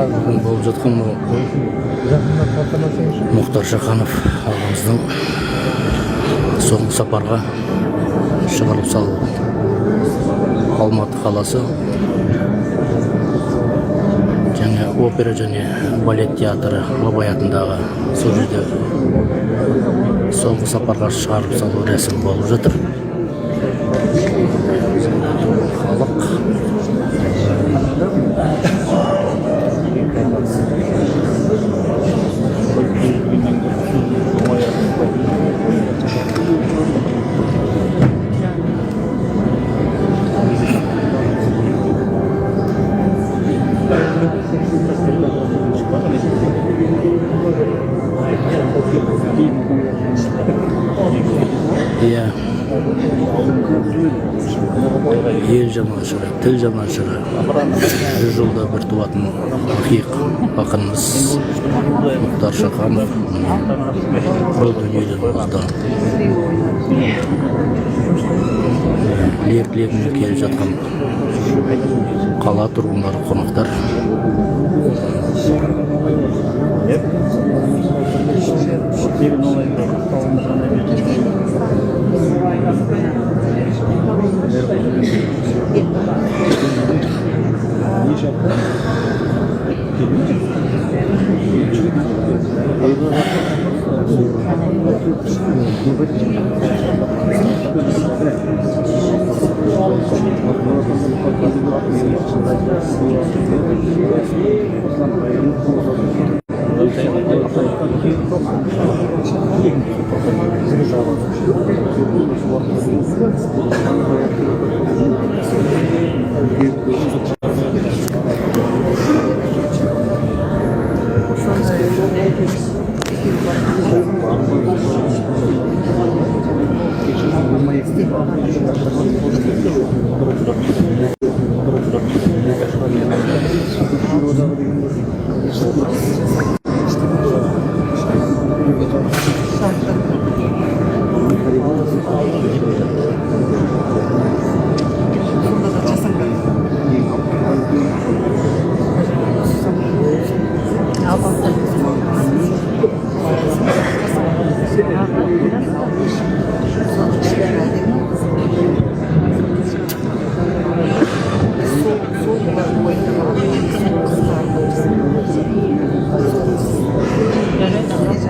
Бүгін болып жатқан мынау Мұхтар Шаханов ағамыздың соңғы сапарға шығарып салу. Алматы қаласы және опера және балет театры Абай атындағы, сол жерде соңғы сапарға шығарып салу рәсімі болып жатыр. Халық. Иә, ел жанашыры, тіл жанашыры, 100 жылда бір туатын ақиық ақынымыз Мұхтар Шаханов міне бұл дүниеден озды. Лек легімен келе жатқан қала тұрғындары, қонақтар.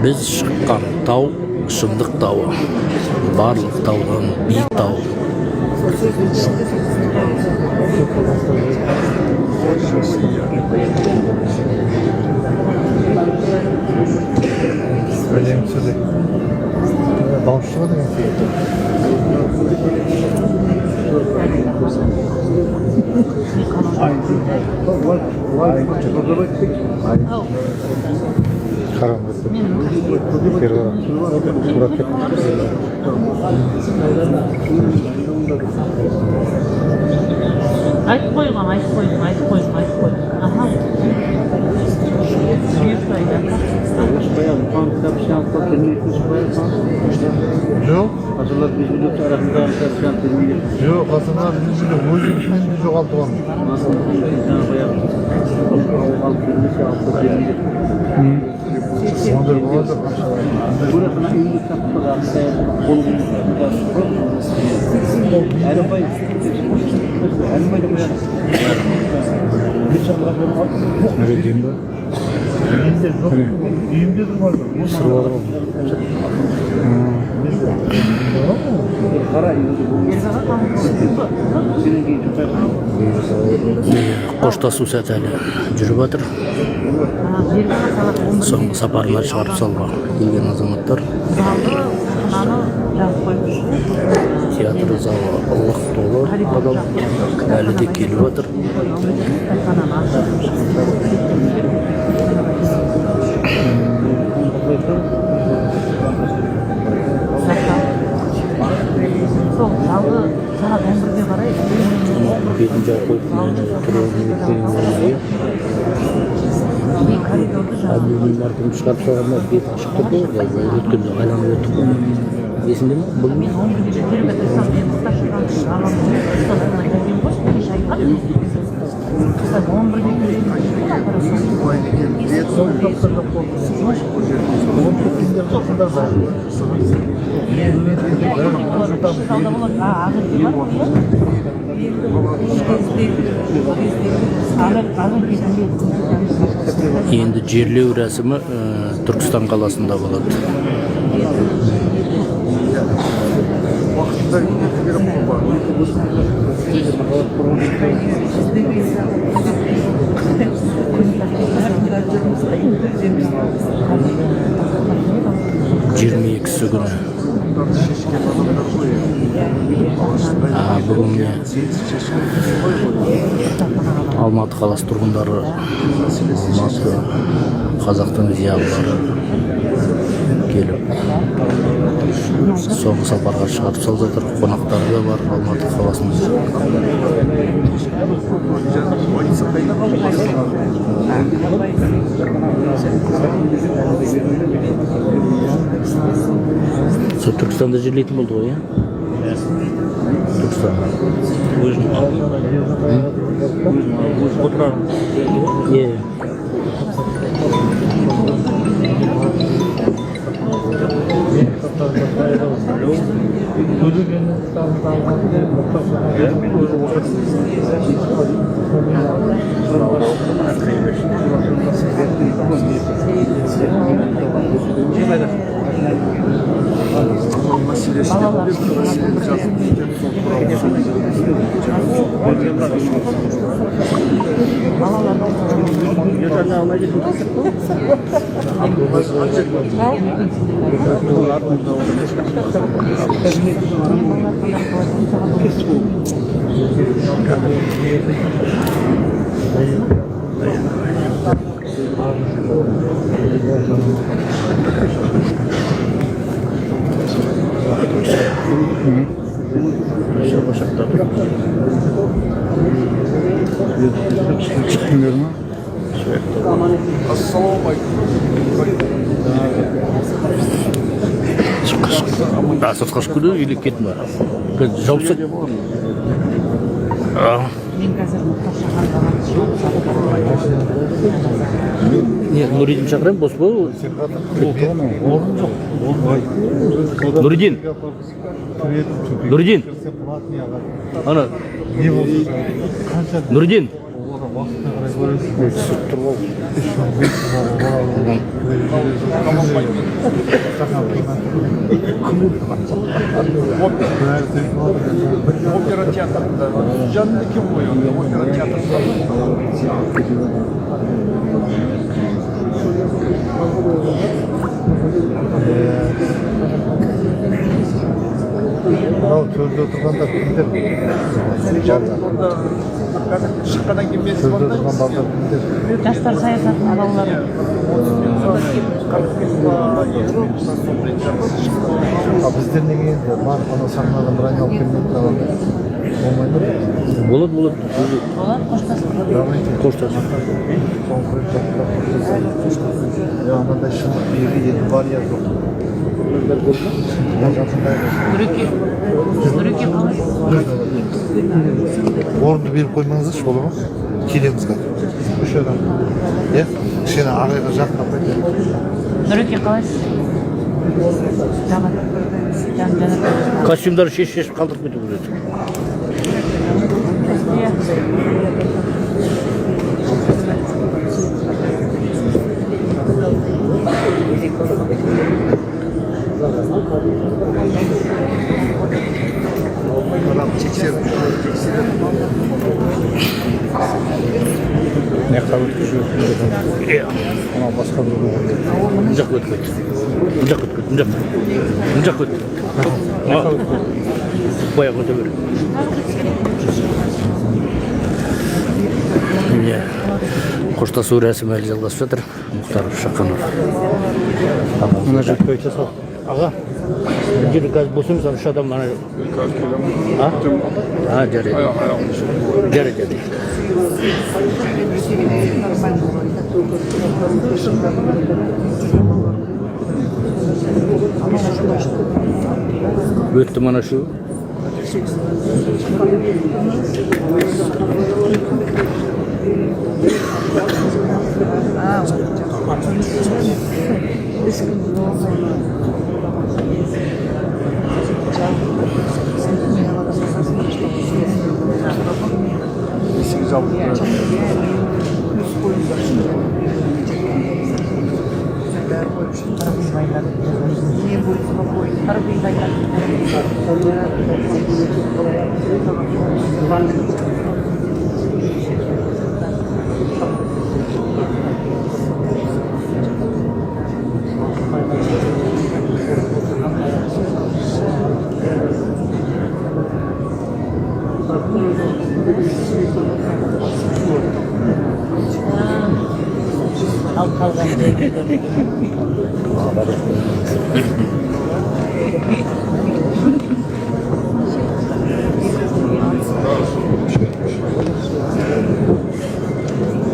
Біз шыққан тау Шындық тауы, барлық таудан биік тау. Өлең сөзі дауыс шығады деген сияқты. Қараңғы, бері қара, тура кет. Айтып қойғам, айтып қойдым, айтып қойдым, айтып қойдым. Аха. Бұйыртпайды. Жоқ, жоқ, ғасырлар 100 жыл өзі мен жоғалтып алдым. Ондай болады. Нұреддин ба? Менде жоқ, үйімде тұрған жоқ. Сырып жатыр ғой. Менде. Қоштасу сәті әлі жүріп жатыр. Соңғы сапарлар шығарып салуға келген азаматтар. Залды, сахнаны жазып қойып. Театр залы лық толы адам, әлі де келіп жатыр. Кітапхананы ашып. Сахна. Сол залды сағат 11-ге қарай. Бетін жауып қойып, түрі. И коридорды. Әбділ марқұм шығарып салғанда беті ашық тұрды ғой, өткенде айналып өттік қой. Есіңде ме? Бұл Мен 11-ге келуге тырысамын. Мен Мұхтар Шахановтың ағамның ұстазына келген ғой, кеше айтқан. Ұстаз 11-ге келемін дейді ғой. Кіші залда болады. А, Ақерке бар ғой, иә? Ақерке кімге? Енді жерлеу рәсімі Түркістан қаласында болады. Уақытында кету керек қой бар. 22-сі күні. Шешкен адамдар ғой енді. А, бүгін міне Шешкен ғой. Алматы қаласы тұрғындары, Алматы қазақтың зиялылары келіп, соңғы сапарға шығарып салып жатыр. Қонақтары да бар Алматы қаласының. Больница қайда қалды? Сол Түркістанда жерлейтін болды ғой, иә, Түркістан. Өзің отырар. Иә. Төлегеннің кітабын алған, Мұхтар Шахановтың өзі оқыды. Мәселесі мәселе жазып кеткен, сол туралы. Шықтыңдар ма? Ассалаумағалейкум. А, сыртқа шығып кету или кеттің ба? Қазір жауып тастайды. А, Мен қазір Мұхтар Шаханов ағамды шығарып салып. Не, Нұридин шақырайын, бос па? Орын жоқ. Нұридин, Нұридин, ана Не болса қанша Нұридин. Олар уақытына қарай көресің. Түсіп тұр ғой. 3 мың, 5 мың. Опера театрында жанында кім ғой онда, опера театрында? Мынау төрде отырғандар кімдер? Жанында қазір шыққаннан кейін мен Төрде звондаймын отырған сізге. балдар кімдер? Жастар саясатының балалары. 45 па, 50. А біздер неге енді барып анау сахнадан бір айналып келмей қалғанда болмай ма? Болады, болады. Болады, қоштасып. Давайте. Қоштасып. Соңғы рет жақындап қоштасайық. Я анандай шындық биігі енді бар я жоқ. Я жақындайды. Нұреке, Нұреке, қалайсыз? Орынды беріп қоймаңыздаршы, бола ма? Келеміз қазір. Үш адам. Иә? Кішкене ағайға жақындап қайтайық. Нұреке, қалайсыз? Жаман жан жанар. Костюмдарды шешіп шешіп қалдырып кету керек. Иә. Адам тексеріп, тексереді. Мына жаққа өткізу. Анау басқа біреу. Мына жаққа өтіп кет. Мына жаққа өтіп кет. Мына жаққа. Мына жаққа өт. А, баяғы өте бер. Міне, қоштасу рәсімі әлі жалғасып жатыр. Мұхтар Шаханов. Мына жерге өте сал. Аға, мына жерде қазір бос емес, ана үш адам ана. А? А, жарайды. Жарайды, жарайды. Өтті мана шу. Есік жабық тұрады. Ал қалған жерде.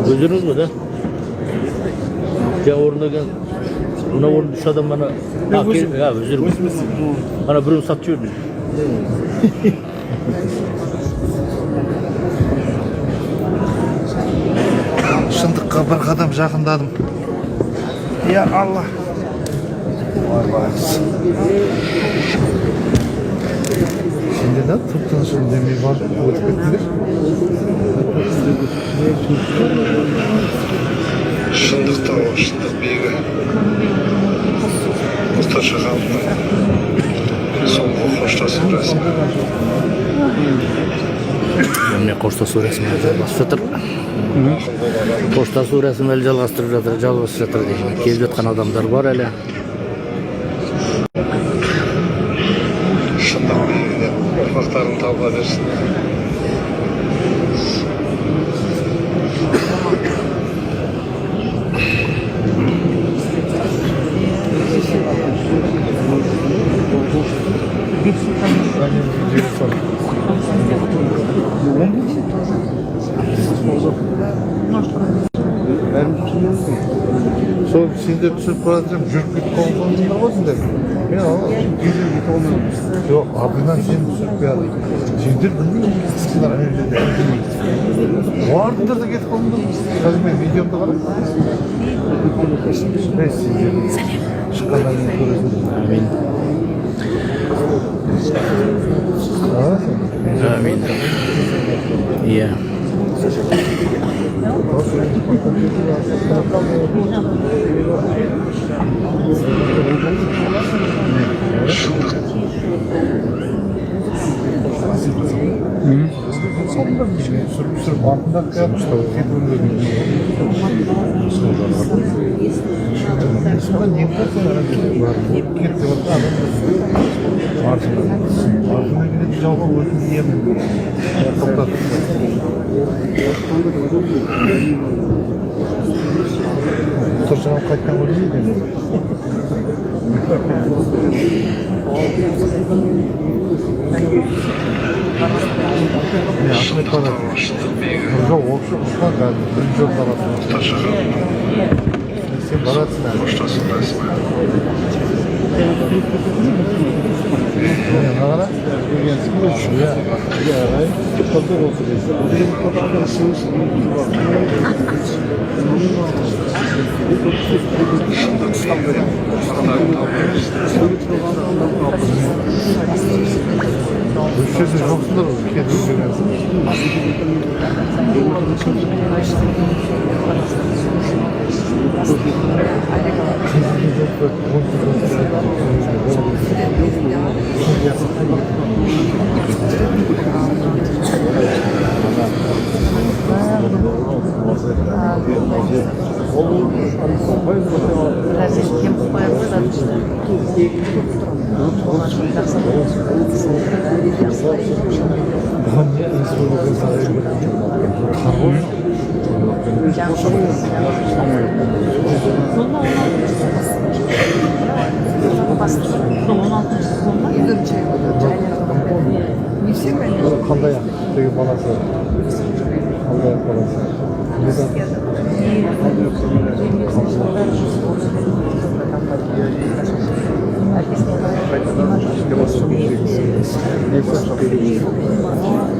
Өздеріңіз ғой да? Жаңа орында келген, мына орында үш адам ана. А, өздеріңіз. Ана біреуін сатып жіберді. Шындыққа бір қадам жақындадым. Я Алла. Ой, байғұс. Сендер де тып тыныш үндемей барып өтіп кеттіңдер. Шындық тауы, шындық биігі. Мұхтар Шахановтың соңғы қоштасу рәсімі. Міне, қоштасу рәсімі әлі жалғасып жатыр. Қоштасу рәсімі әлі жалғастырып жатыр, жалғасып жатыр деймін. Келіп жатқан адамдар бар әлі. Шындық биігінен ұрпақтарың табыла берсін. Видео сал. Сол сендер түсіріп бара жатсам, жүріп кетіп қалғансыңдар ғой сендер. Мен ана кетіп алмадым. Жоқ, артынан сен түсіріп келатыр. Сендер білмеймін, сендер ана жерде. Бардыңдар да кетіп қалдыңдар. Қазір мен видеомды қара. Ей, сендер шыққаннан кейін көресіңдер. Әмин. А, сен? Әмин. Иә. Түсіріп түсіріп артында келатыр. Кетіп үлгердім. Сонда не болды сен ана жерде? Кет деп жатқан адам артынан. Артынан келетін жауға өзім иемін. Тоқтатып. Мұхтар Шаханов қайтқан өлмейді енді. Міне, Ахмет барады. Тауы, шындық биігі. Нұржау вообще ұшқан кәдімгі бірінші орын алады. Мұхтар Шахановтың Сен барасың әлі. қоштасу рәсімі. Міне, мына қара. Иә. Шындық биігінен ұрпақтарың табыла берсін. Осы жерде жоқсыңдар ғой, кетіп үлгергенсің. Кезінде жоқ па, 18. Бір кем қылып қояды ғой затты. Жақсы. Бұған не республика сарайы тар ғой. Сол ма, 16-шы? Сол 16-шы сезон ба? Қандай ақ деген баласы. Қандай ақ баласы.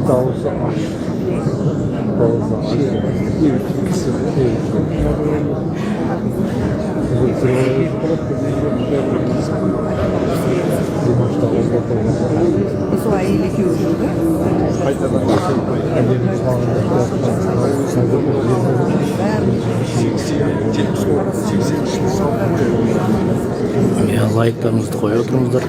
Дауысы ашық. Дауысы ашық. Сол әйел екеуі жүрді. Иә, лайктарыңызды қоя отырыңыздар.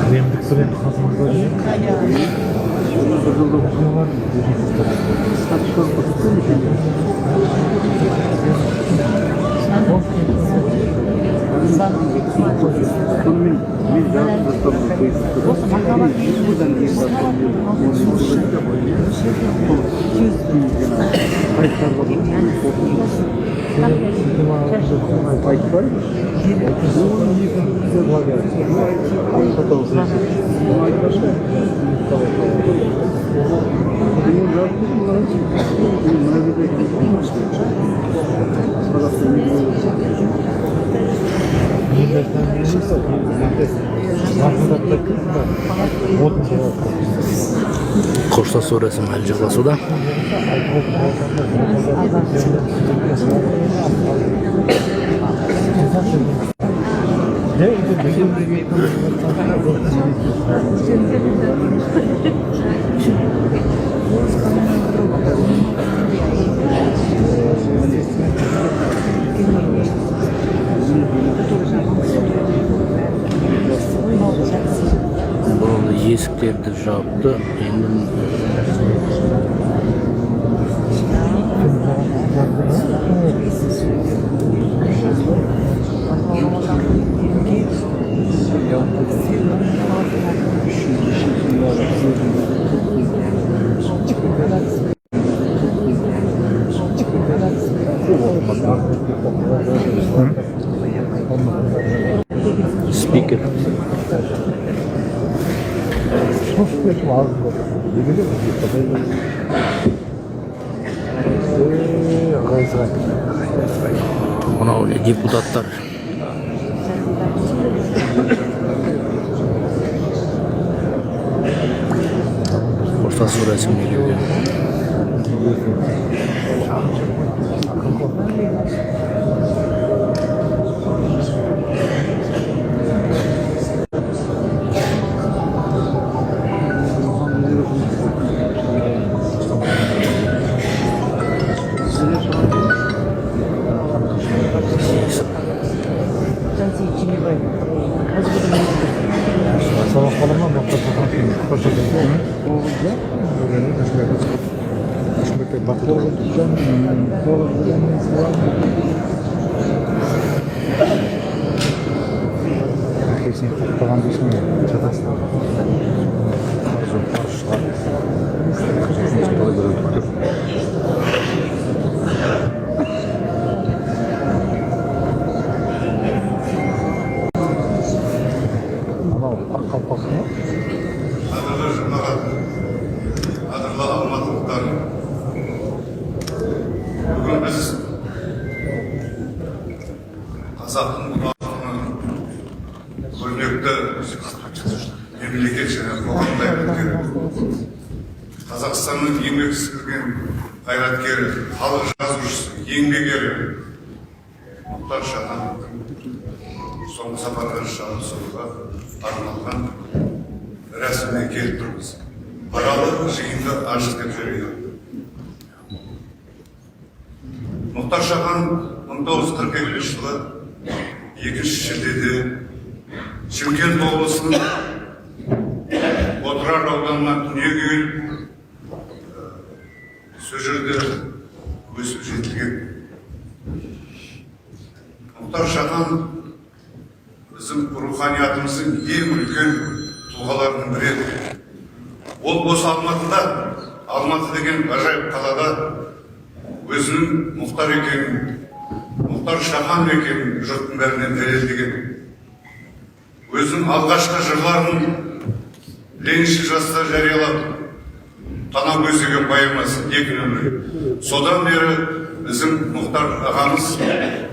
Кремдік бренд қасымызда жүр. Қоштасу рәсімі әлі жалғасуда. Бұрын есіктерді жапты, енді спикер. Мынау не, депутаттар. Қоштасу рәсіміне келген. Жансейіт Түймебаев. Сабақ бола ма? Әкесіне қақпаған дейсің ғой. Жатасың. Анау ақ қалпақ ма? Қадірлі жамағат, қадірлі алматылықтар! Бүгін біз қазақтың ұлы ақыны, көрнекті мемлекет және қоғам қайраткері, Қазақстанның еңбек сіңірген қайраткері, халық жазушысы, еңбек ері Мұхтар Шахановтың соңғы сапарға шығуға арналған рәсіміне келіп тұрмыз. Қаралы жиынды ашық деп жариялады. Мұхтар Шахан 1942 жылы 2 шілдеде Шымкент облысының Отырар ауданына дүниеге келіп, сол жерде өсіп жетілген. Мұхтар Шахан Біздің руханиятымыздың ең үлкен тұлғаларының бірі еді. Ол осы Алматыда, Алматы деген ғажайып қалада өзінің Мұхтар екенін, Мұхтар Шаханов екенін жұрттың бәріне дәлелдеген. Өзінің алғашқы жырларын Лениншіл жаста жариялап, «Танау көз» деген поэмасы, екі нөмір. Содан бері біздің Мұхтар ағамыз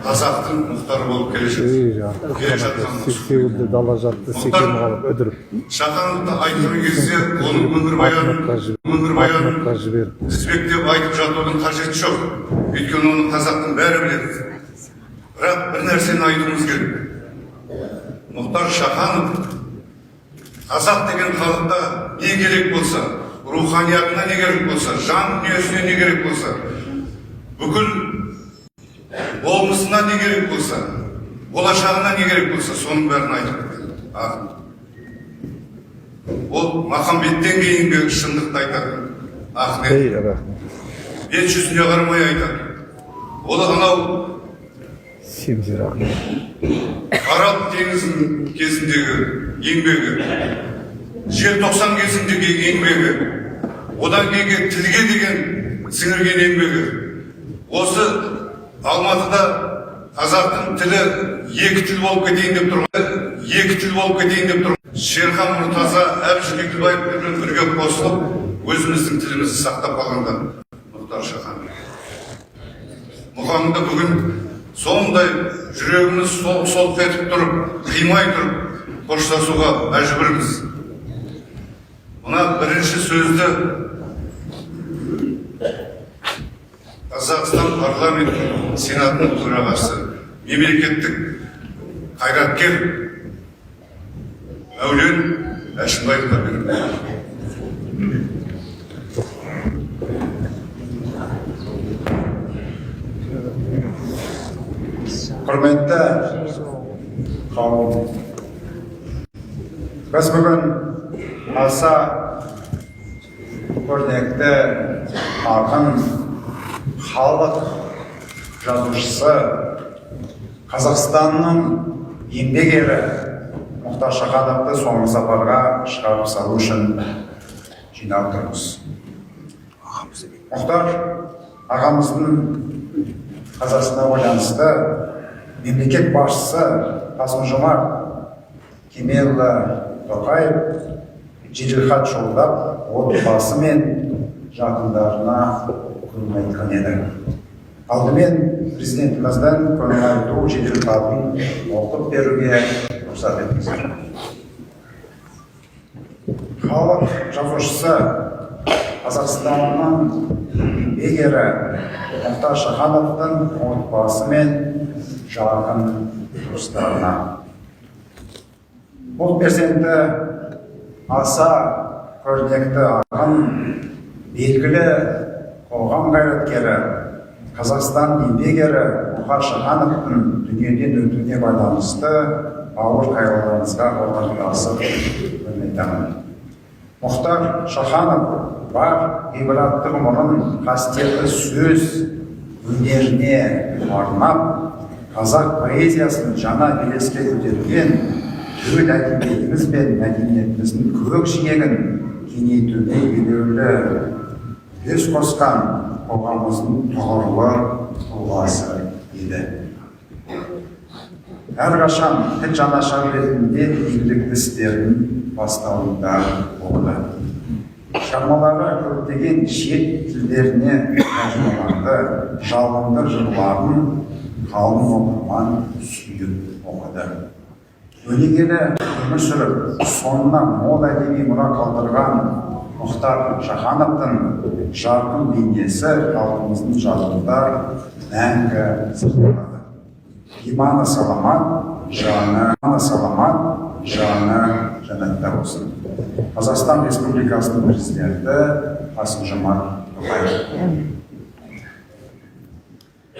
қазақтың Мұхтары болып келе жатыр. Ей, жарық. Келе жатқан. Сексеуілді дала жатты секем қалып үдіріп. Шахановты айтқан кезде оның өмірбаянын өмірбаянын Артқа жіберіп. тізбектеп айтып жатудың қажеті жоқ, өйткені оны қазақтың бәрі біледі. Бірақ бір нәрсені айтуымыз керек: Мұхтар Шаханов қазақ деген халықта не керек болса, руханиятына не керек болса, жан дүниесіне не керек болса, бүкіл болмысына не керек болса, болашағына не керек болса, соның бәрін айтып кеткен ақын. Ол Махамбеттен кейінгі шындықты айтатын ақын еді. Ей, рахмет. Бет жүзіне қарамай айтады. Ол анау Семсер ақын. Арал теңізінің кезіндегі еңбегі, Желтоқсан кезіндегі еңбегі, одан кейінгі тілге деген сіңірген еңбегі, осы Алматыда қазақтың тілі екі тіл болып кетейін деп тұрған, екі тіл болып кетейін деп тұр, Шерхан Мұртаза, Әбіш Кекілбаевпен бірге қосылып, өзіміздің тілімізді сақтап қалғанда Мұхтар Шаханов. Мұхаңды бүгін сондай жүрегіміз солқ солқ етіп тұрып, қимай тұрып қоштасуға мәжбүрміз. Мына бірінші сөзді Қазақстан Парламент Сенатының төрағасы, мемлекеттік қайраткер Мәулен Әшімбаевқа беремін. Құрметті қауым, біз бүгін аса көрнекті ақын, халық жазушысы, Қазақстанның еңбек ері Мұхтар Шахановты соңғы сапарға шығарып салу үшін жиналып тұрмыз. Мұхтар ағамыздың қазасына байланысты мемлекет басшысы Қасым-Жомарт Кемелұлы Тоқаев жеделхат жолдап, отбасы мен жақындарына көңіл айтқан еді. Алдымен президентіміздің көңіл айту жеделхатын оқып беруге рұқсат етіңіздер. Халық жазушысы, Қазақстанның еңбек ері Мұхтар Шахановтың отбасы мен жақын туыстарына. Бұл перзенті аса көрнекті ақын, белгілі қоғам қайраткері, Қазақстан еңбек ері Мұхтар Шахановтың дүниеден өтуіне байланысты ауыр қайғыларыңызға ортақтасып көңіл айтамын. Мұхтар Шаханов бар ғибратты ғұмырын қастерлі сөз өнеріне арнап, қазақ поэзиясын жаңа белеске көтерген, төл әдебиетіміз бен мәдениетіміздің көкжиегін кеңейтуге елеулі үлес қосқан қоғамымыздың тұғырлы тұлғасы еді. Әрқашан тіл жанашыры ретінде игілікті істердің бастауында болды. Шығармалары көптеген шет тілдеріне тәржімаланды, жалынды жырларын қалың оқырман сүйіп оқыды. Өнегелі өмір сүріп, соңына мол әдеби мұра қалдырған Мұхтар Шахановтың жарқын бейнесі халқымыздың жадында мәңгі сақталады. Иманы саламат, жаны саламат, жаны жәннатта болсын. Қазақстан Республикасының президенті Қасым-Жомарт Тоқаев.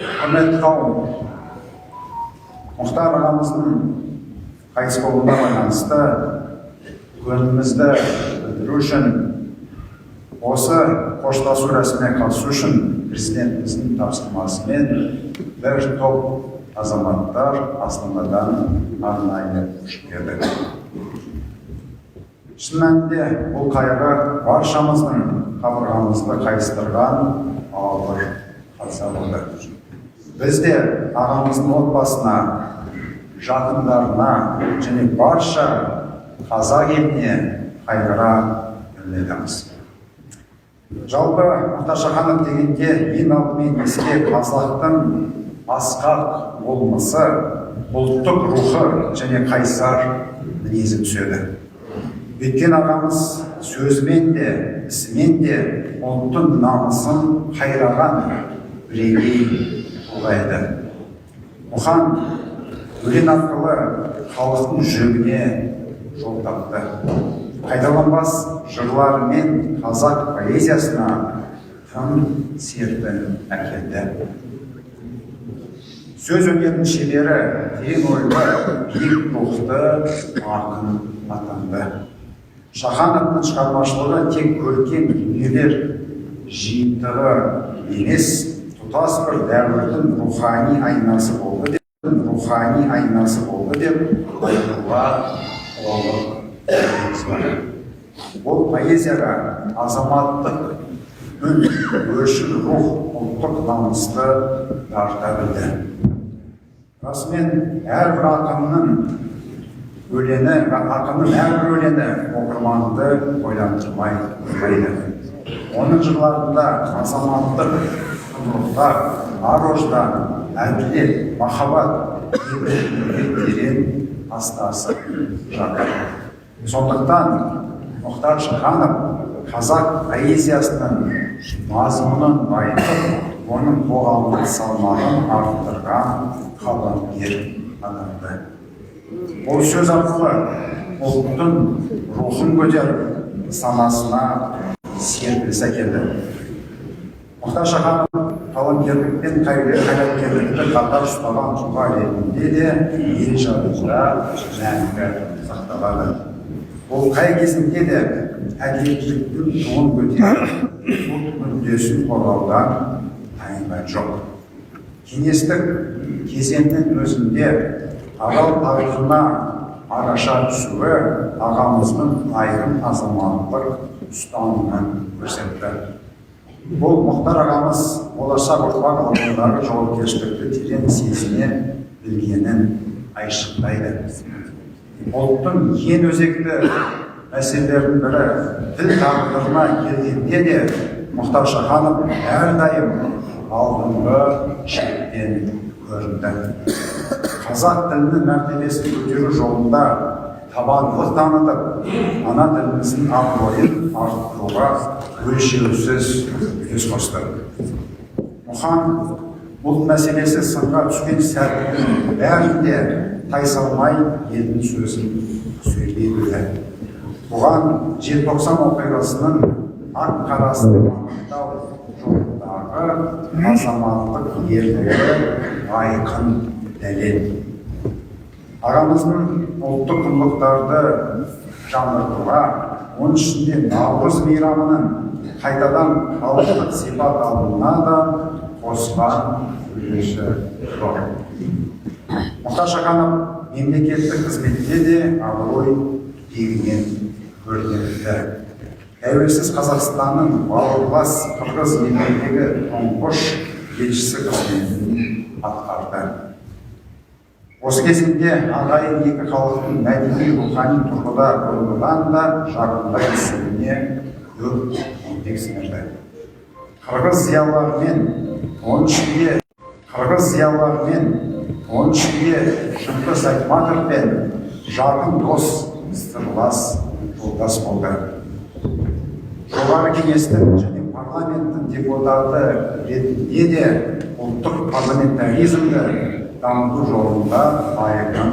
Құрметті қауым, Мұхтар ағамыздың қайтыс болуына байланысты көңілімізді білдіру үшін, осы қоштасу рәсіміне қатысу үшін президентіміздің тапсырмасымен бір топ азаматтар Астанадан арнайы ұшып келді. Шын мәнінде, бұл қайғы баршамыздың қабырғамызды қайыстырған ауыр қаза болды. Біз де ағамыздың отбасына, жақындарына және барша қазақ еліне қайғыра үңілеміз. Жалпы, Мұхтар Шаханов дегенде ең алдымен еске қазақтың асқақ болмысы, ұлттық рухы және қайсар мінезі түседі. Өйткені ағамыз сөзімен де, ісімен де ұлттың намысын қайраған бірегей тұлға еді. Мұхаң өлең арқылы халықтың жүрегіне жол тапты. Қайталанбас жырларымен қазақ поэзиясына тың серпін әкелді. Сөз өнерінің шебері, терең ойлы, биік рухты ақын атанды. Шахановтың шығармашылығы тек көркем дүниелер жиынтығы емес, тұтас бір дәуірдің рухани айнасы болды деп, рухани айнасы болды деп айтуға толық негіз бар. Ол поэзияға азаматтық үн, өршіл рух, ұлттық намысты дарыта білді. Расымен, әрбір ақынның өлеңі, ақынның әрбір өлеңі оқырманды ойландырмай қоймайды. Оның жырларында азаматтық құндылықтар, ар ождан, әділет, махаббат, бейбітшілікке терең астасып жатыр. Сондықтан Мұхтар Шаханов қазақ поэзиясының мазмұнын байытып, оның қоғамдық салмағын арттырған қаламгер атанды. Ол сөз арқылы ұлттың рухын көтеріп, санасына серпіліс әкелді. Мұхтар Шаханов қаламгерлік пен қайраткерлікті қатар ұстаған тұлға ретінде де ел жадында мәңгі сақталады. Ол қай кезеңде де әділеттіліктің туын көтеріп, ұлт мүддесін қорғаудан тайынған жоқ. Кеңестік кезеңнің өзінде Арал тағдырына араша түсуі ағамыздың айқын азаматтық ұстанымын көрсетті. Бұл Мұхтар ағамыз болашақ ұрпақ алдындағы жауапкершілікті терең сезіне білгенін айшықтайды. Ұлттың ең өзекті мәселелерінің бірі тіл тағдырына келгенде де Мұхтар Шаханов әрдайым алдыңғы шептен көрінді. Қазақ тілінің мәртебесін көтеру жолында табандылық танытып, ана тіліміздің абыройын арттыруға өлшеусіз үлес қосты. Мұхаң ұлт мәселесі сынға түскен сәттің бәрінде тайсалмай елдің сөзін сөйлей білді. Бұған Желтоқсан оқиғасының ақ қарасын анықтау жолындағы азаматтық ерлігі айқын дәлел. Ағамыздың ұлттық құндылықтарды жаңғыртуға, оның ішінде Наурыз мейрамының қайтадан халықтық сипат алуына да қосқан үлесі зор. Мұхтар Шаханов мемлекеттік қызметте де абырой биігінен көрінеді. Тәуелсіз Қазақстанның бауырлас Қырғыз еліндегі тұңғыш елшісі қызметін атқарды. Осы кезеңде ағайын екі халықтың мәдени, рухани тұрғыда бұрынғыдан да жақындай түсуіне көп еңбек сіңірді. Қырғыз зиялыларымен, оның ішінде Шыңғыс Айтматовпен жақын дос, сырлас, жолдас болды. Жоғары Кеңестің және парламенттің депутаты ретінде де ұлттық парламентаризмді дамыту жолында айқын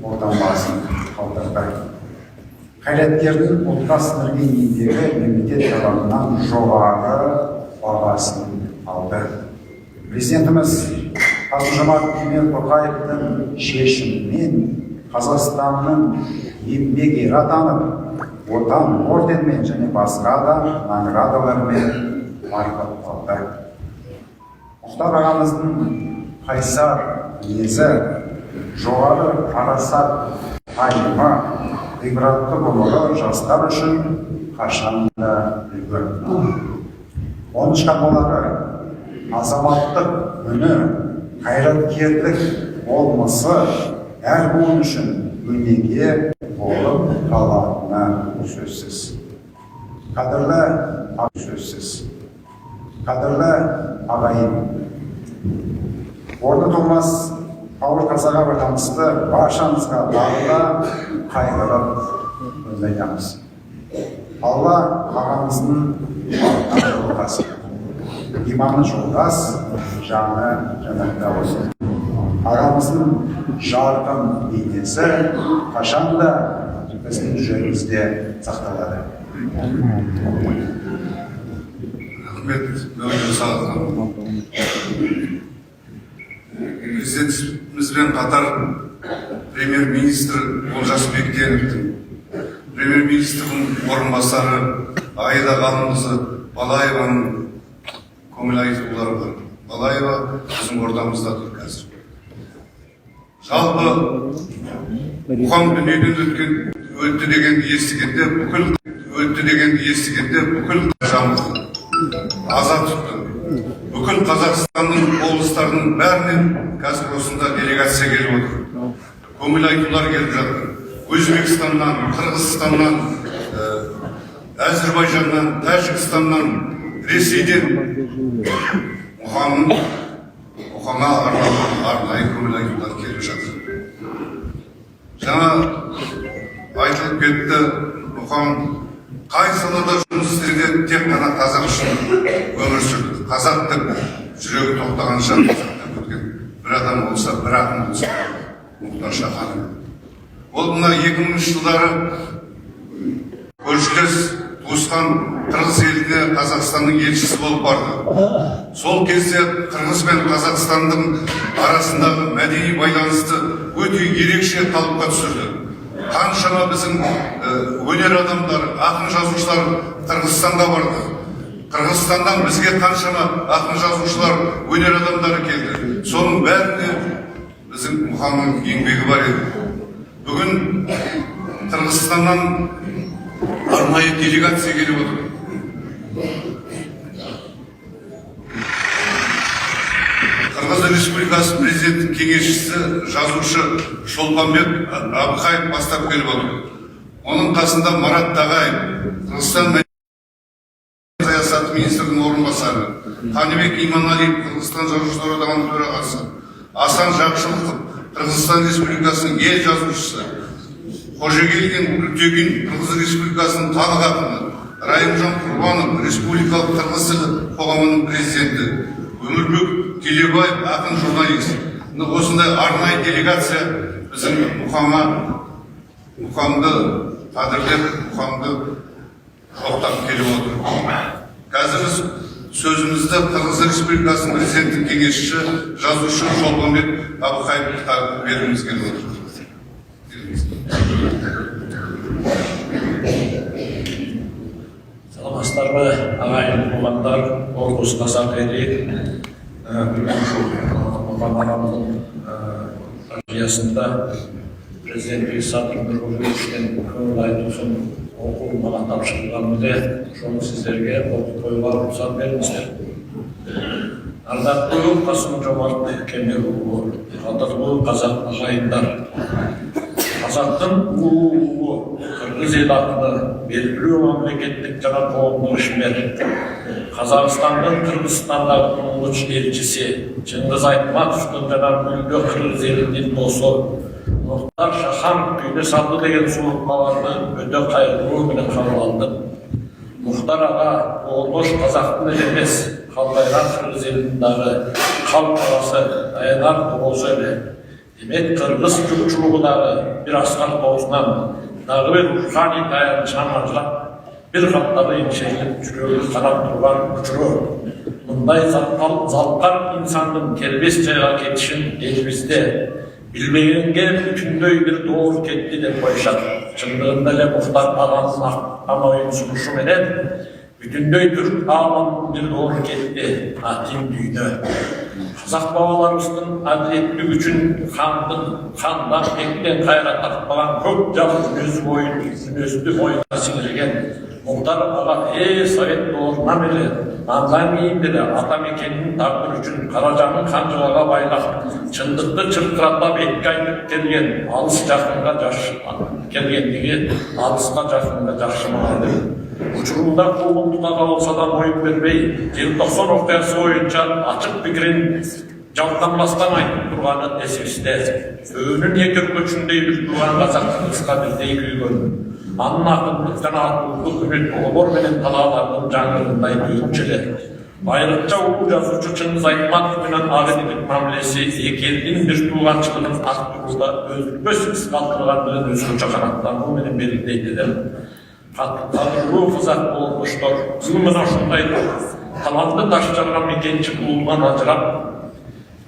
қолтаңбасын қалдырды. Қайраткердің ұлтқа сіңірген еңбегі мемлекет тарапынан жоғары бағасын алды. Президентіміз Қасым Жомарт Кемел Тоқаевтың шешімімен Қазақстанның Еңбек Ері атанып, Отан орденімен және басқа да наградалармен марапатталды. Мұхтар ағамыздың қайсар мінезі, жоғары парасат пайымы, ғибратты ғұмыры жастар үшін қашан да үлгі. Оның шығармалары азаматтық үні, қайраткерлік болмысы әр буын үшін өнеге болып қалатыны сөзсіз. Қадірлі сөзсіз. Қадірлі ағайын, орны толмас ауыр қазаға байланысты баршаңызға тағы да қайғырып көңіл айтамыз. Алла ағамыздың жарылқасын. Иманы жолдас, жаны жәннатта болсын. Ағамыздың жарқын бейнесі қашанда біздің жүрегімізде сақталады. Рахмет, Мәулен Сағатхан. Президентімізбен қатар премьер-министр Олжас Бектеновтің, премьер-министрдің орынбасары Аида Ғалымқызы Балаеваның көңіл айтулары бар. Балаева біздің ортамызда тұр қазір. Жалпы Мұқан дүниеден өткен, өтті дегенді естігенде бүкіл өтті дегенді естігенде бүкіл жамылды, аза тұтты. Бүкіл Қазақстанның облыстарының бәрінен қазір осында делегация келіп отыр. Көңіл айтулар келіп жатыр. Өзбекстаннан, Қырғызстаннан, Әзірбайжаннан, Тәжікстаннан, Ресейден Мұхаңа арналған арнайы көңіл айтулар келіп жатыр. Жаңа айтылып кетті, Мұхаң қай салада жұмыс істесе де тек қана қазақ үшін өмір сүрді. Қазақ деп жүрегі тоқтағанша қазақ деп өткен бір адам болса, бір ақын болса, Мұхтар Шаханов. Ол мына 2000 жылдары көршілес туысқан қырғыз еліне Қазақстанның елшісі болып барды. Сол кезде қырғыз бен Қазақстанның арасындағы мәдени байланысты өте ерекше қалыпқа түсірді. Қаншама біздің өнер адамдары, ақын жазушылар Қырғызстанға барды. Қырғызстаннан бізге қаншама ақын жазушылар, өнер адамдары келді. Соның бәріне біздің Мұхаңның еңбегі бар еді. Бүгін Қырғызстаннан арнайы делегация келіп отыр. Қырғыз Республикасы президенттік кеңесшісі жазушы Шолпанбек Абықаев бастап келіп отыр. Оның қасында Марат Тағаев, Қырғызстан саясаты министрінің орынбасары, Қаныбек Иманалиев, Қырғызстан Жазушылар одағының төрағасы, Асан Жақшылықов, Қырғызстан Республикасының ел жазушысы, Қожагелдин Күлтегін, Қырғыз Республикасының халық ақыны, Райымжан Құрбанов, Республикалық қырғыз тілі қоғамының президенті, Өмірбек Телебаев, ақын журналист. Міне, осындай арнайы делегация біздің Мұхаңды қадірлеп, Мұхаңды жоқтап келіп отыр. Қазір сөзімізді Қырғыз Республикасының президенттік кеңесшісі, жазушы Шолпанбек Абықаевқа бергіміз келіп отыр. Саламатсыздарбы, ағайын, мамандар, облыс қазақ елі. Бүгін ушул Мұқан ағамыздың қаржыясында президенттик Садыр Нургожоевичтен көңүл айтуусун окуу мага тапшырылган эле, ошону сиздерге окуп коюуга уруксат бериңиздер. Ардактуу Касым Жомарт Кемел уулу, кадырлуу казак агайындар, Қазақтың улуу уулу, кыргыз эл акыны, белгилүү мамлекеттик жана коомдук ишмер, Казакстандын Кыргызстандагы туңгуч элчиси Чыңгыз Айтматовдун жана күллүү кыргыз элинин досу Мухтар Шаханов дүйнө салды деген суук кабарды өтө кайгылуу менен кабыл алдым. Мухтар ага оолдош казактын эле эмес, калтайган кыргыз элинин дагы калк агасы, таянар тобосу эле. Демек, кыргыз журтчулугу дагы бир аскар тоосунан, дагы бир руханий таянычынан ажырап, бир капталы эңшерилип, жүрөгү канап турган учуру. Мындай залкар инсандын келбес жайга кетишин элибизде билбегенге бүтүндөй бир доор кетти деп коюшат. Чындыгында эле Мухтар аганын ак сунушу менен бүтүндөй түрк ааламынын бир доору кетти, атин дүйнө. Қазақ бабаларымыздың әділеттік үшін қандың қандан бектен қайрат тартпаған көп жалғыз өз бойын мүнөздү мойнуна сиңирген Мухтар ага совет доорунан эле, андан кийин деле ата мекенинин тагдыры үчүн кара жанын канжылага байлап, чындыкты чыркыратап этке айтып келген, алыс жакынга жаш келгендиги алыска жакынга жакшы маалым. Учурунда куугунтукка кабылса да, моюн бербей, Желтоксон окуясы боюнча ачык пикирин жалканбастан айтып турганы эсибизде. Өөнүн эки өркөчүндөй бир тууган казак кыргызга бирдей күйгөн. Анын акындык жана атуулук үнү долбоор менен талаалардын жаңырындай төгүлчү эле. Айрыкча улуу жазуучу Чыңгыз Айтматов менен ак иниlik мамилеси эки элдин бир тууганчылыгын арттырууда өзүлбөс из калтыргандыгын өзгөчө канааттануу менен белгилейт элем. Кадырлуу казак боордоштор, бүгүн мына ушундай талантты таш жарган мекенчи куулунан ажырап,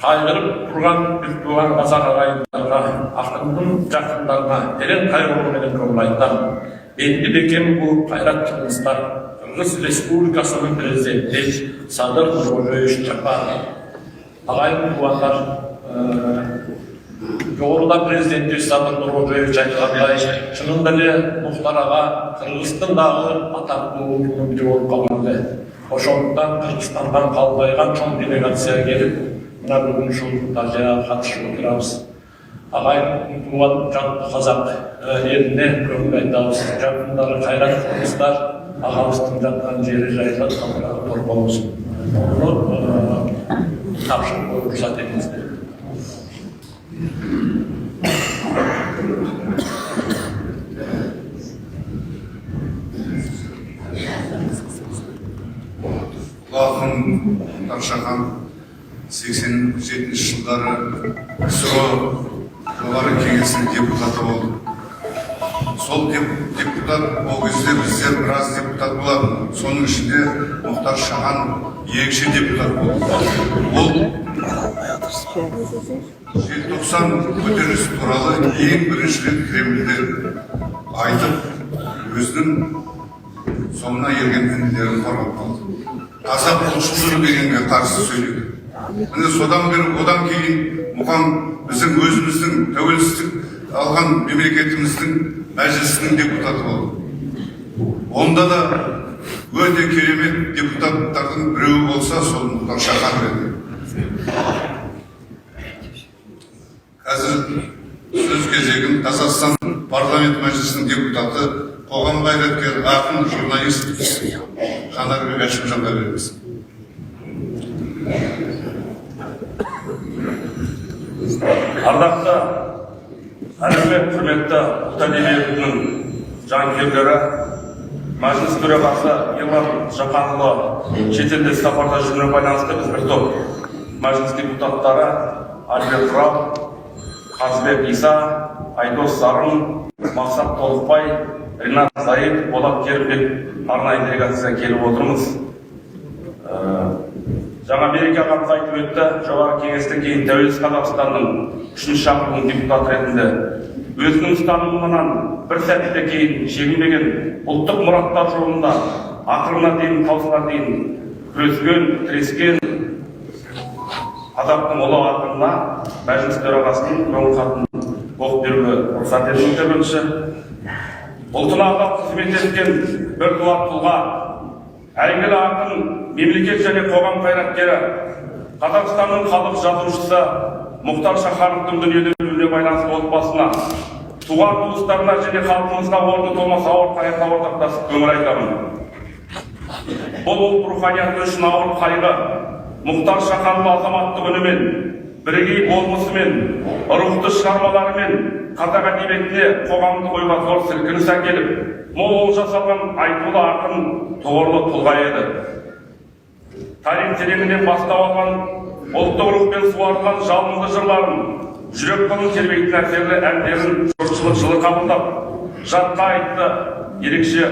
кайгырып турган бир тууган казак агайындарга, акындын жакындарына терең кайгыруу менен көңүл айтам. Белди бекем бууп, кайрат кылыңыздар. Кыргыз Республикасынын президенти Садыр Нургожоевич Жапаров. Агайын туугандар, жогоруда президентибиз Садыр Нургожоевич айткандай, чынында эле Мухтар ага кыргыздын дагы атактуу уулунун бири болуп калган эле. Ошондуктан Кыргызстандан калдайган чоң делегация келип, мына бүгүн ушул тазияга катышып отурабыз. Агайын тууган, жалпы казак элине көңүл айтабыз. Жакындары, кайрат кылыңыздар, агабыздын жаткан жери жайлы, топурагы тор болсун. Муну тапшырып коюп уруксат этиңиздер. Ұлы ақын Мұхтар Шахан 87 жылдары КСРО Жоғары Кеңесінің депутаты болды. Сол депутат, ол кезде біздер біраз депутат болатын, соның ішінде Мұхтар Шахан ерекше депутат болды. Ол Желтоқсан көтерілісі туралы ең бірінші рет Кремльде айтып, өзінің соңына ерген інілерін қорғап қалды. Қазақ ұлтшылдығы дегенге қарсы сөйледі. Міне, содан бері, одан кейін Мұқаң біздің өзіміздің тәуелсіздік алған мемлекетіміздің Мәжілісінің депутаты болды. Онда да өте керемет депутаттардың біреуі болса, сол Мұхтар Шаханов еді. Қазір сөз кезегін Қазақстан Парламент Мәжілісінің депутаты, қоғам қайраткері, ақын, журналист Жанарбек Әшімжанға береміз. Ардақты әлеумет, құрметті ұлт әдебиетінің жанкүйерлері! Мәжіліс төрағасы Ерлан Жақанұлы шетелде сапарда жүруіне байланысты біз бір топ мәжіліс депутаттары Альберт Рау, Қазбек Иса, Айдос Сарым, Мақсат Толықбай, Ринат Зайыт, Болат Керімбек арнайы делегация келіп отырмыз. Жаңа Береке ағамыз айтып өтті, Жоғарғы Кеңестен кейін тәуелсіз Қазақстанның үшінші шақырылым депутаты ретінде өзінің ұстанымынан бір сәтте кейін шегінбеген, ұлттық мұраттар жолында ақырына дейін, таусыла дейін күрескен, тірескен қазақтың ұлы ақынына Мәжіліс төрағасының көңіл хатын оқып беруге рұқсат етіңіздер бірінші. Ұлтына адал қызмет еткен біртуар тұлға, әйгілі ақын, мемлекет және қоғам қайраткері, Қазақстанның халық жазушысы Мұхтар Шахановтың дүниеден өтуіне байланысты отбасына, туған туыстарына және халқымызға орны толмас ауыр қайғыға ортақтасып көңіл айтамын. Бұл ұлт руханияты үшін ауыр қайғы. Мұхтар Шаханов азаматтық үнімен, бірегей болмысымен, рухты шығармаларымен қазақ әдебиетіне, қоғамдық ойға зор сілкініс әкеліп, мол олжа салған айтулы ақын, тұғырлы тұлға еді. Тарих тереңінен бастау алған, ұлттық рухпен суарылған жалынды жырларын, жүрек қылын тербейтін әсерлі әндерін жұртшылық жылы қабылдап, жатқа айтты, ерекше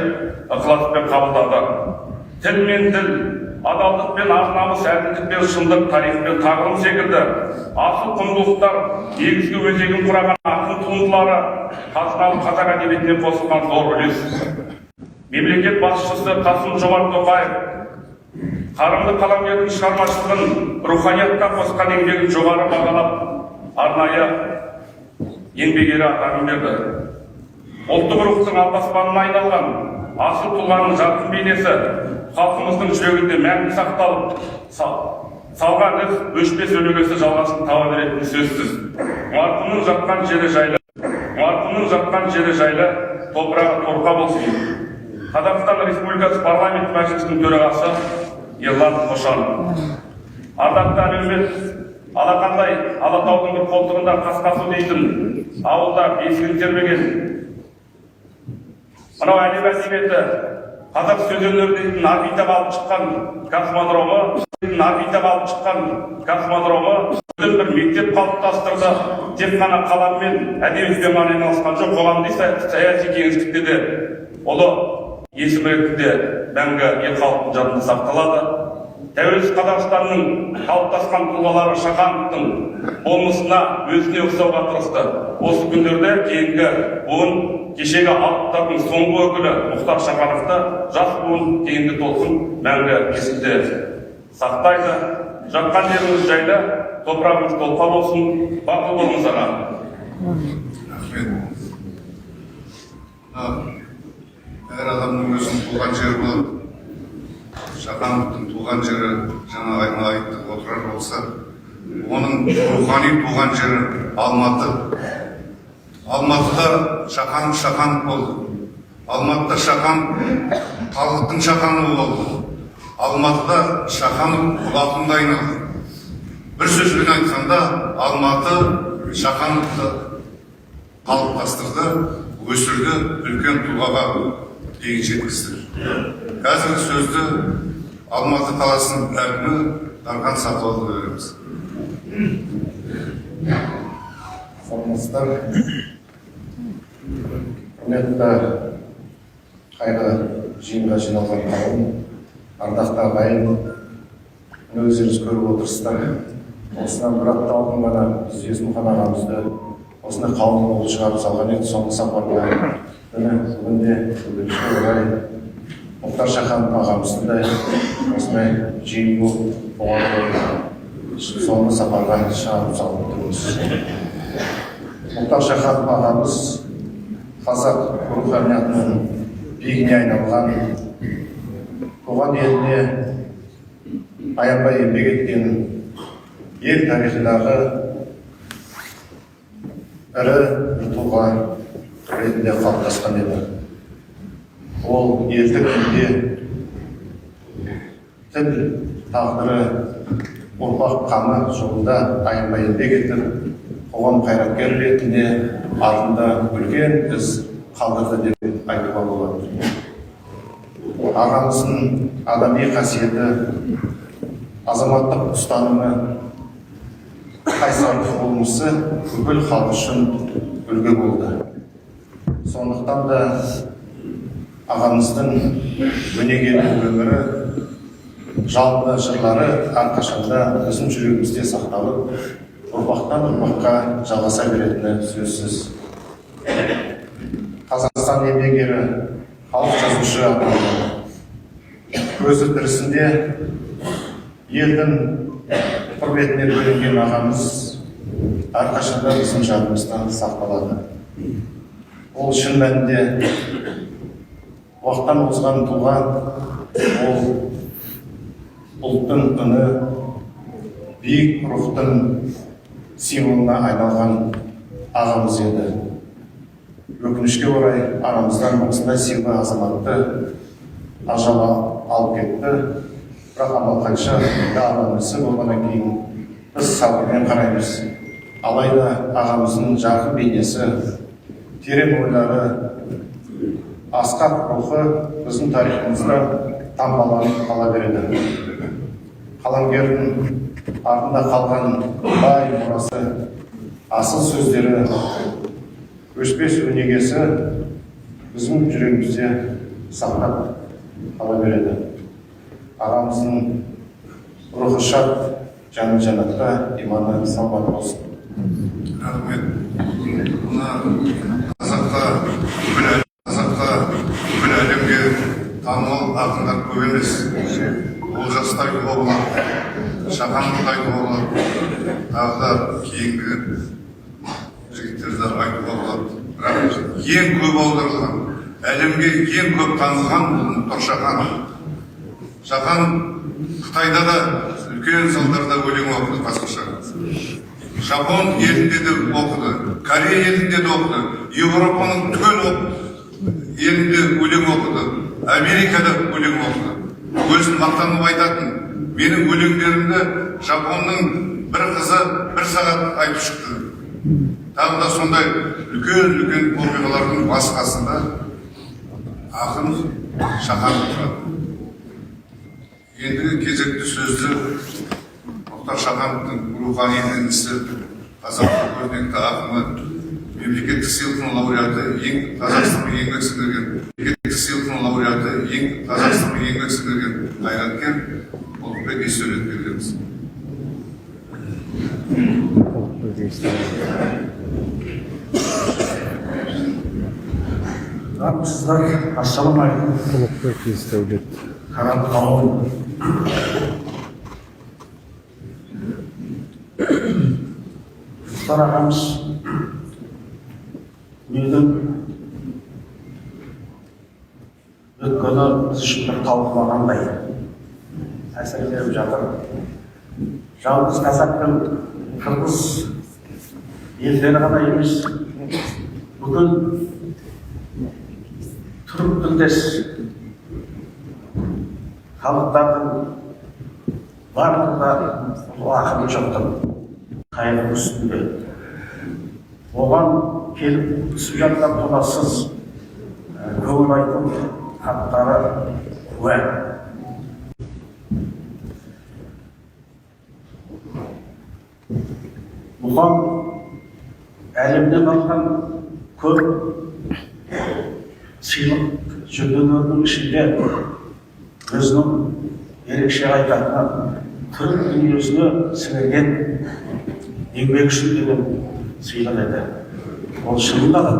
ықыласпен қабылдады. Тіл мен діл, адалдық пен ар намыс, әділдік пен шындық, тарих пен тағылым секілді асыл құндылықтар негізгі өзегін құраған ақын туындылары қазыналы қазақ әдебиетіне қосылған зор үлес. Мемлекет басшысы Қасым Жомарт Тоқаев Қарымды қаламгердің шығармашылығын, руханиятқа қосқан еңбегін жоғары бағалап, арнайы Еңбек Ері атағын берді. Ұлттық рухтың алдаспанына айналған асыл тұлғаның жарқын бейнесі халқымыздың жүрегінде мәңгі сақталып, салған із өшпес өнегесі жалғасын таба беретіні сөзсіз. Марқұмның жатқан жері жайлы, марқұмның жатқан жері жайлы, топырағы торқа болсын. Қазақстан Республикасы Парламент Мәжілісінің төрағасы Ерлан Қошанов. Ардақты әлеумет, алақандай Алатаудың бір қолтығында Қасқасу дейтін ауылда бесігін тербеген, мынау әлем әдебиеті, қазақ сөз өнері дейтін орбитаға алып шыққан космодромы, орбитаға алып шыққан космодромы, үлкен бір мектеп қалыптастырды. Тек қана қаламмен, әдебиетпен ғана айналысқан жоқ, қоғамдық, саяси кеңістікте де ұлы есім ретінде мәңгі ел, халықтың жадында сақталады. Тәуелсіз Қазақстанның қалыптасқан тұлғалары Шахановтың болмысына, өзіне ұқсауға тырысты. Осы күндерде кейінгі буын кешегі алыптардың соңғы өкілі Мұхтар Шахановты, жас буын, кейінгі толқын мәңгі есінде сақтайды. Жатқан жеріңіз жайлы, топырағыңыз торқа болсын, бақыл болыңыз, аға. Рахмет. Мына әр адамның өзінің туған жері болады. Шахановтың туған жері, жаңа айна айтты, Отырар болса, оның рухани туған жері Алматы. Алматыда Шаханов Шаханов болды. Алматыда Шаханов халықтың Шахановы болды. Алматыда Шаханов ұлы ақынға айналды. Бір сөзбен айтқанда, Алматы Шахановты қалыптастырды, өсірді, үлкен тұлғаға дейін жеткізді. Қазір сөзді Алматы қаласының әкімі Дархан Сатыбалдыға береміз. Саламатсыздар, құрметті қайғы жиынға жиналған қауым, ардақты ағайын! Міне, өздеріңіз көріп отырсыздар, осыдан бір апта алдын ғана біз Есмұхан ағамызды осындай қауым болып шығарып салған едік соңғы сапарға. Міне, бүгін де, өкінішке орай, Мұхтар Шаханов ағамыздың да осындай жиын болып, қоғам соңғы сапарға шығарып салып тұрмыз. Мұхтар Шаханов ағамыз қазақ руханиятының биігіне айналған, туған еліне аянбай еңбек еткен, ел тарихындағы ірі бір тұлға ретінде қалыптасқан еді. Ол елдік күйде тіл тағдыры, ұрпақ қамы жолында аянбай еңбек етіп, қоғам қайраткері ретінде артында үлкен із қалдырды деп айтуға болады. Ағамыздың адами қасиеті, азаматтық ұстанымы, қайсарлық болмысы бүкіл халық үшін үлгі болды. Сондықтан да ағамыздың өнегелі өмірі, жалынды жырлары әрқашанда біздің жүрегімізде сақталып, ұрпақтан ұрпаққа жалғаса беретіні сөзсіз. Қазақстан Еңбек Ері, халық жазушы атанды. Көзі тірісінде елдің құрметіне бөленген ағамыз әрқашанда біздің жадымызда сақталады. Ол шын мәнінде уақыттан озған тұлға. Ол ұлттың үні, биік рухтың символына айналған ағамыз еді. Өкінішке орай, арамыздан осындай сыйлы азаматты ажал алып кетті. Бірақ амал қанша, енді Алланың ісі болғаннан кейін біз сабырмен қараймыз. Алайда ағамыздың жарқын бейнесі, терең ойлары, асқақ рухы біздің тарихымызда таңбаланып қала береді. Қаламгердің артында қалған бай мұрасы, асыл сөздері, өшпес өнегесі біздің жүрегімізде сақтап қала береді. Ағамыздың рухы шат, жаны жәннатта, иманы саламат болсын. Рахмет. Мына қазақта бүкіл әлемге танымал ақындар көп емес. Ол Олжасты айтуға болады, Шахановты айтуға болады, тағы да кейінгі жігіттерді айтуға болады. Бірақ ең көп аударылған, әлемге ең көп танылған ол Мұхтар Шаханов. Шахан Қытайда да үлкен залдарда өлең оқыды қазақша. Жапон елінде де оқыды, Корея елінде де оқыды, Еуропаның түгел елінде өлең оқыды, Америкада өлең оқыды. Өзін мақтанып айтатын: «Менің өлеңдерімді жапонның бір қызы бір сағат айтып шықты». Тағы да сондай үлкен үлкен оқиғалардың бас қасында ақын Шаханов тұрады. Ендігі кезекті сөзді Мұхтар Шахановтың рухани інісі, қазақтың көрнекті ақыны, мемлекеттік сыйлықтың лауреаты, ең Қазақстанның еңбек сіңірген, мемлекеттік сыйлықтың лауреаты, ең Қазақстанның еңбек сіңірген қайраткер Ұлықбек Есдәулетке береміз. Ұлықбек Есдәулет. Армысыздар, ассалаумағалейкум. Ұлықбек Есдәулет. Қайырлы қауым. Мұхтар ағамыз дүниеден өткені біз үшін бір талқылағандай әсер беріп жатыр. Жалғыз қазақ пен қырғыз елдері ғана емес, бүкіл түрік тілдес халықтардың барлығы да бұл ақынның жоқтың қайғының үстінде. Оған келіп түсіп жатқан толассыз көңіл айту хаттары куә. Мұқаң әлемнен алған көп сыйлық жүлделерінің ішінде өзінің ерекше айтатыны түрік дүниесіне сіңірген еңбегі үшін деген сыйлық еді. Ол шынында да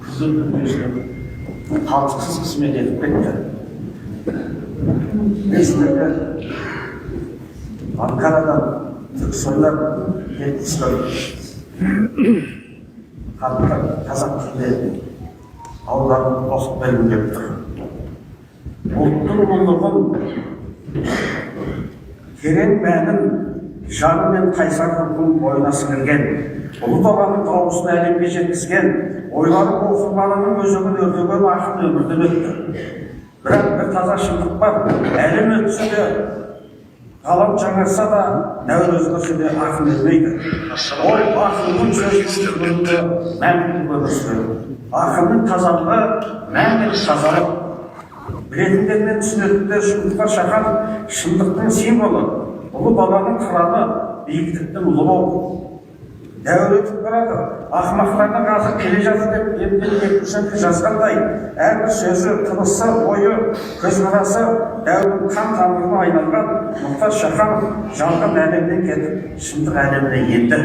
күллі дүниесіне қалтқысыз қызмет етіп кетті. Мен сіздерге Анкарадан Түрксойдан келіп түскен хатты қазақ тілінде аударып оқып бергім келіп тұр. Ұлттың ұлылығын, терең мәнін жаны мен қайсар рухын бойына сіңірген, ұлы даланың дауысын әлемге жеткізген, ойлары оқырманының өзегін өртеген ақын өмірден өтті. Бірақ бір таза шындық бар: әлем өтсе де, ғалам жаңарса да, дәуір өзгерсе де, ақын өлмейді. Ол ақынның сөзінің түбінде мәңгілік өмір сүреді. Ақынның тазалығы мәңгілік тазалық. Білетіндер мен түсінетіндер үшін Мұхтар Шаханов шындықтың символы, ұлы даланың қыраны, биіктіктің ұлы болды. Дәуір өтіп барады, ақымақтардың ғасыр келе жатыр деп Евгений Евтушенко жазғандай, әрбір сөзі, тынысы, ойы, көзқарасы дәуірдің қан тамырына айналған Мұхтар Шаханов жалған әлемнен кетіп, шындық әлеміне енді.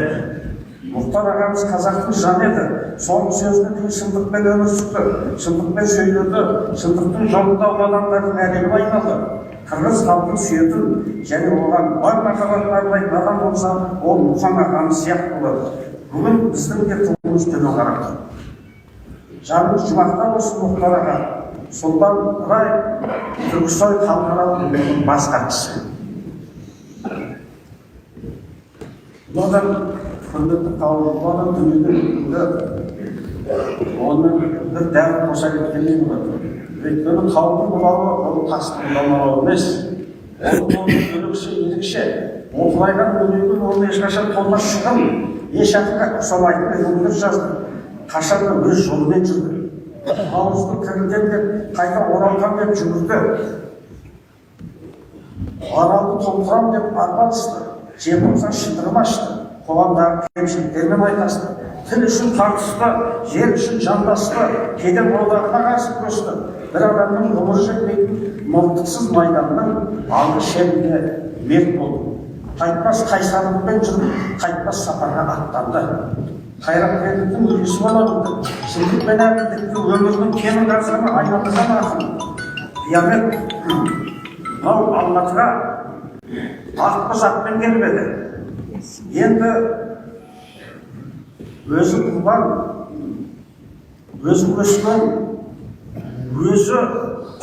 Мұхтар ағамыз қазақтың жаны еді. Соңғы сөзіне дейін шындықпен өмір сүрді, шындықпен сөйледі, шындықтың жолында адамдардың әлеміне айналды. Қырғыз халқын сүйетін және оған бар махаббатын арнайтын адам болса, ол Мұқан ағамыз сияқты болады. Бүгін біздің де туымыз төмен қарап тұр. Жанымыз жұмақта болсын, Мұхтар аға. Сұлтан Ыбыраев, Түрксой халықаралық ұйымының бас хатшысы. Бұл адам, құрметті қауым, бұл адам дүниеден өткенде онымен бір дәуір қоса кеткендей болады. Өйткені таудың бұлауы ол тастың бұлауы емес. Ол бөлекше, ерекше. Оқылайған өлеңнің орны ешқашан толмас шығын, еш ақынға ұқсамайтын өлеңдер жазды. Қашанда өз жолымен жүрді. Наурызды тірілтем деп, қайта оралтам деп жүгірді. Аралды толтырам деп арпалысты. Желтоқсан шындығын ашты. Қоғамдағы кемшіліктермен айқасты. Тіл үшін тартысты, жер үшін жантасты, кеден одағына қарсы күресті. Бір адамның ғұмыры жетпейтін мылтықсыз майданның алғы шебінде мерт болды. Қайтпас қайсарлықпен жүріп, қайтпас сапарға аттанды. Қайраткерліктің үлгісі бола білді. Шындық пен әділдікті өмірінің темір қазығына айналдырған ақын. Қиямет Мынау Алматыға ақбоз атпен келмеді. Енді өзі туған, өзі өскен, өзі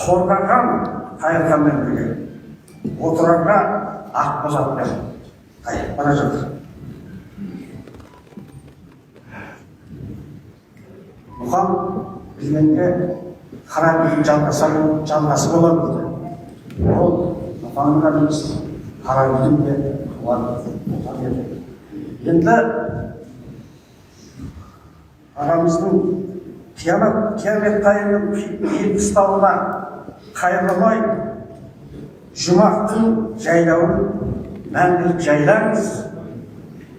қорғаған Қайырханмен бірге Отырарға ақбоз атпен қайтып бара жатыр. Мұқан білгенде Қарабидің жалғасы болады дейді. Ол Мұқанның ғана емес, Қарабидің де туған еді. Енді ағамыздың қиямет қайымның қиын қыстауына қайырылмай, жұмақтың жайлауын мәңгілік жайлаңыз,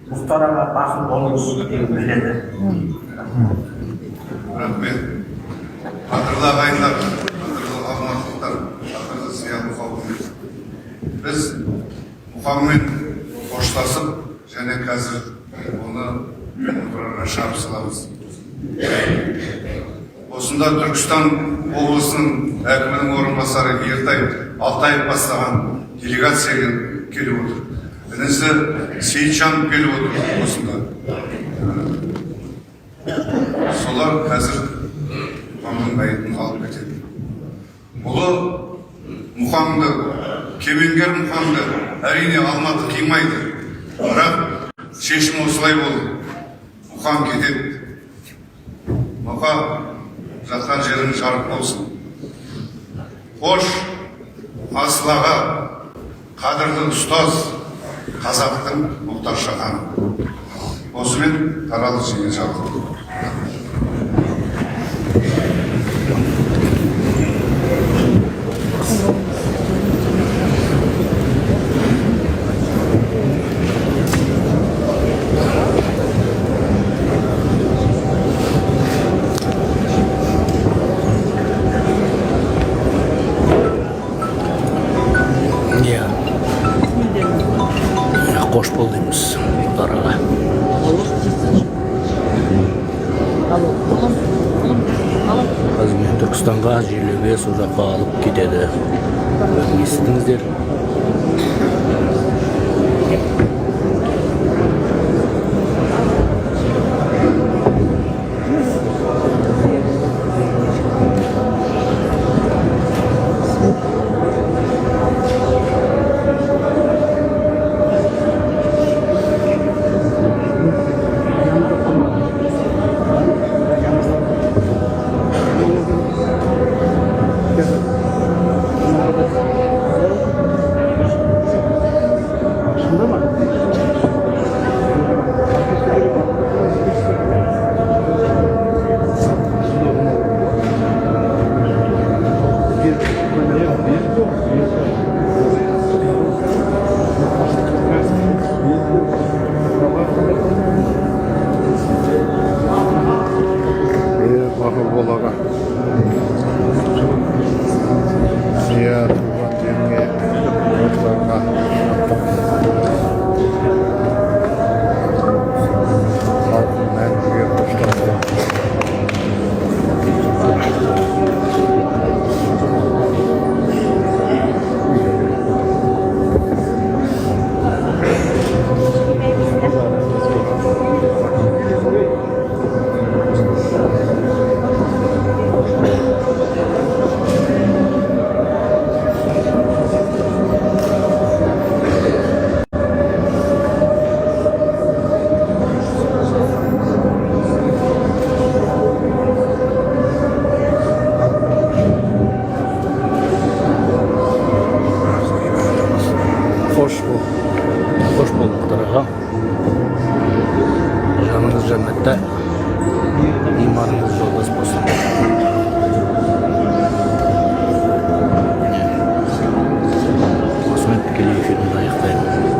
Мұхтар аға, бақыт болыңыз дегім келеді. Рахмет. Қадірлі ағайындар, қадірлі алматылықтар, қадірлі зиялы қауым. Біз Мұқаңмен қоштасып, және қазір оны Отырарға шығарып саламыз. Осында Түркістан облысының әкімінің орынбасары Ертай Алтаев бастаған делегация келіп отыр. Інісі Сейітжанов келіп отыр осында. Солар қазір Мұқаңның мәйітін алып кетеді. Ұлы Мұқаңды, кемеңгер Мұқаңды әрине Алматы қимайды. Бірақ шешім осылай болды. Мұқаң кетеді. Мұқа, жатқан жерің жарық болсын. Қош, асыл аға, қадірлі ұстаз, қазақтың Мұхтар Шаханов. Осымен таралы жиын жабылды. Иә, қош бол дейміз, Мұхтар аға. Қазір мені Түркістанға жерлеуге, сол жаққа алып кетеді. Естідіңіздер. Бақыл бол, аға. Иә, туған жеріңе, Отырарға халқың мәңгіге қоштасты. Қош бол, қош бол, Мұхтар аға. Жаныңыз жәннатта, иманыңыз жолдас болсын. Осымен тікелей эфирімді аяқтаймын.